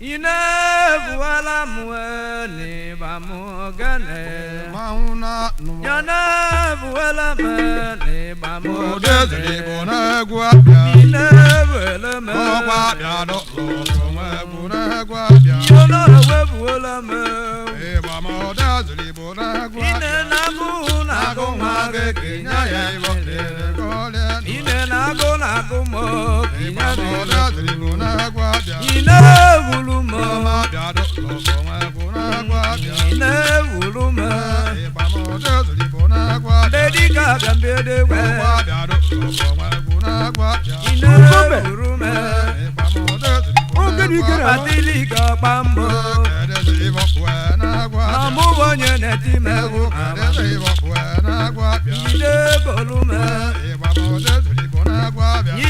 Inevuala mwe ba mugane. Manwụ na nụwa. Yanevuala mwe ba Odeziri mugane. bụ n'egwu abịa. Inevuala mwe. Ọkwa abịa n'ụlọ nwa egwu n'egwu abịa. Yonawevuala mwe. Ịgba ma odeziri bụ n'egwu Ine abịa. na-agụ na-agụ Agụ nwa nwa gị kenye ya ịbọ dịrị ka ọlịa nụ. Ine na-agụ na-agụ mọ Ịgba ma odeziri bụ n'egwu abịa. Ine wulu mọ. Ọma abịa n'ụlọ nwa egwu n'egwu abịa. Ine wulu mọ. Ịgba ma odeziri bụ n'egwu abịa. Bedika bịa mbedegwe. Ọkwa abịa n'ụlọ nwa egwu n'egwu abịa. Ine wuru mọ. Ịgba ma odeziri bụ Oge n'egwu dị ike na- abịa. Batilika kpambo. Na mụ bụ onye na-eti m egwu. Ide bolu m.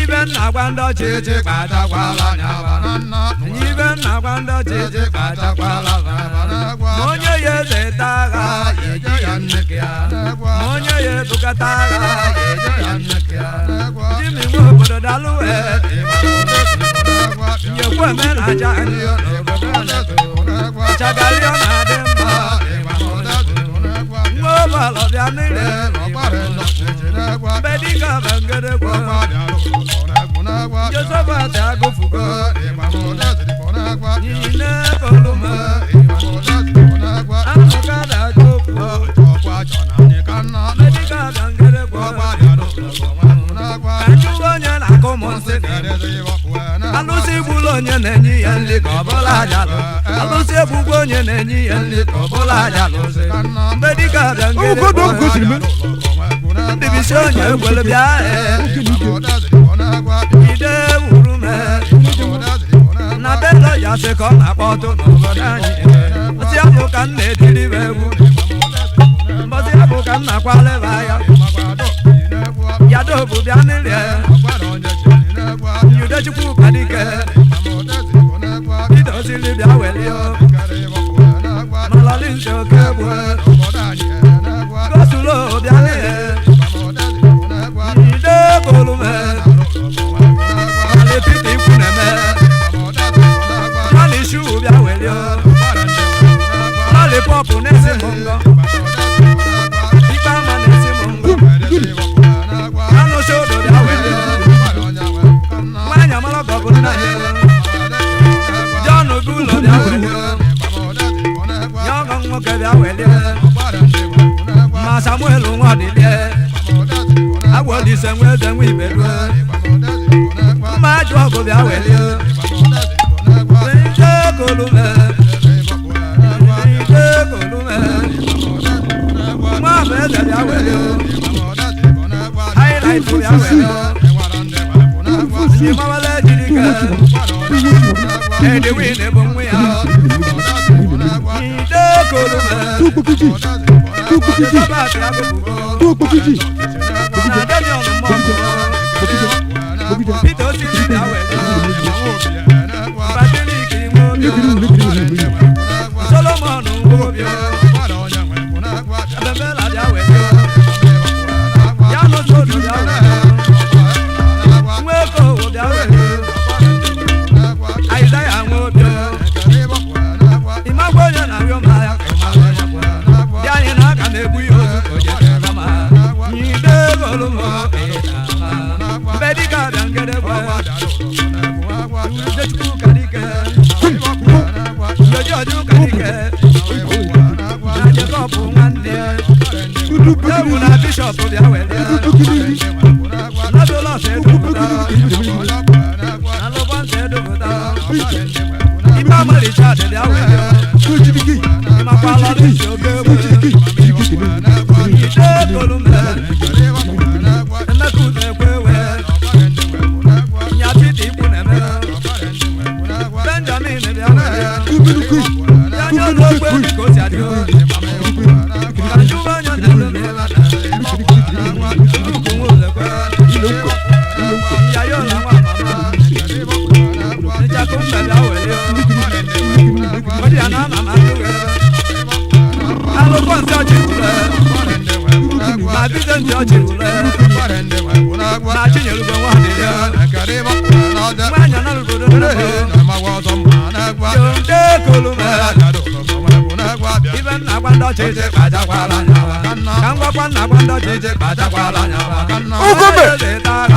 Ibe nna gwa ndị ọchịchị kpatakwala nyaba. Ibe nna gwa ndị ọchịchị kpatakwala nyaba. Ma onye ya ezeta agha eji ya nneke ya. Ma onye ya ebukata agha eji ya nneke ya. Jimi nwe obodo dalụ wee. Nyekwa omenaja anyị n'obodo anyị. Chagali ọ na-adị mma. Nwa ụlọ bịa mmiri. Mgbe dịka bangedegwe. Josephat agụfugo. Nyine koluma. Amụka na-agụfu. Mgbe dịka bangedegwe. Ka njụwa onye na-akụ m nsị na-egbu. Alụsị gburu onye na-enye ya nri ka ọ bụla aja lụ. Alụsị egbugbu onye na-enye ya nri ka ọ bụla aja lụsị. Mgbe dịka Ogo bangedegwe. do gosiri m. Ndibisi onye ekwere bịa ee. Oge dị ike. Ide wuru m ee. Na belo ya sị ka ọ na-akpọtụ n'obodo anyị. Mbọsị abụ ka m na-etiri m egwu. Mbọsị abụ ka m na-akwalebe agha. Yadobu bịa n'ịlịa. Yudechukwu kadike. Idozili bịa welie. Malali nsi oke gbue. Gosulo bịa n'ịlịa. Ide bolu m. Mali Pita ikwu na-eme. Mali shu bịa welie. Mali pọpụ na-esi m ngọ. Ikpe ama na-esi m ngọ. Anụ shodo bịa welie. Nwanyị amara ka ọ bụ nna ya. John Bulo bịa welie. Ya ọgọ nwoke bịa welie. Ma Samuel nwa ọdịlie. Agwọlise nwa eze nwa ibelue. Mma ajụ ọgụ bịa welie. Ide kolume. Ide kolume. Nwa bụ eze bịa welie. Highlight bịa welie. Ịmawala ejirike. Edwin bụ nwa ya. Ide kolume. Tukpokiji. Tukpokiji. Josephat agụpụgo. Tukpokiji. Na Damian Mmọgụ. Bogide. Peter Osiri bịa welie. Patrick Nwobi. Solomon Nwobi. Abembela bịa welie. Yanu Sodo bịa welie. Nweko bịa welie. Isaiah Nwobi. Ịmakwa onye na-arịọ m agha. Bịa anyị na aka m egbu ya ozu ka o jere ma. Nyide golu m ịdama. Mgbe dịka bịa ngedegwe. Udechukwu kadike. Jojoju kadike. Na Jacob nwanne. Ewu na Bishọp bịa welie. Nabụlọs edupụta. Alụbọnsị edupụta. Ibe amalicha dị bịa welie. Ịmakwa lọrịsị oke egwu. Ide kolume. Emeka Uzekwe ewe. Nya Pita ikwu na-eme. Benjamin bịa welie. Ya nye ụlọ ogbe ka o si adị o. Ka njụwa onye na-elu m ebe a. Nnukwu nwa Uzekwe. Ya ya ụlọ nwa mama. Nchakụ mbe bịa welie. Ọ dị ya na ama m atụghị. Alụkwọ nsị ọchị wule. Ma bido ntị ọchị wule. Ma Chinyelugo nwa ọdịlị. Nwaanyị anarụgodo n'ụlọ. Ndị ekolu mere ibe nna gwa ndị ọchịchị kpachakwala anya, ka ngwakwa nna gwa ndị ọchịchị kpachakwala anya. Ugombe! Eze taa.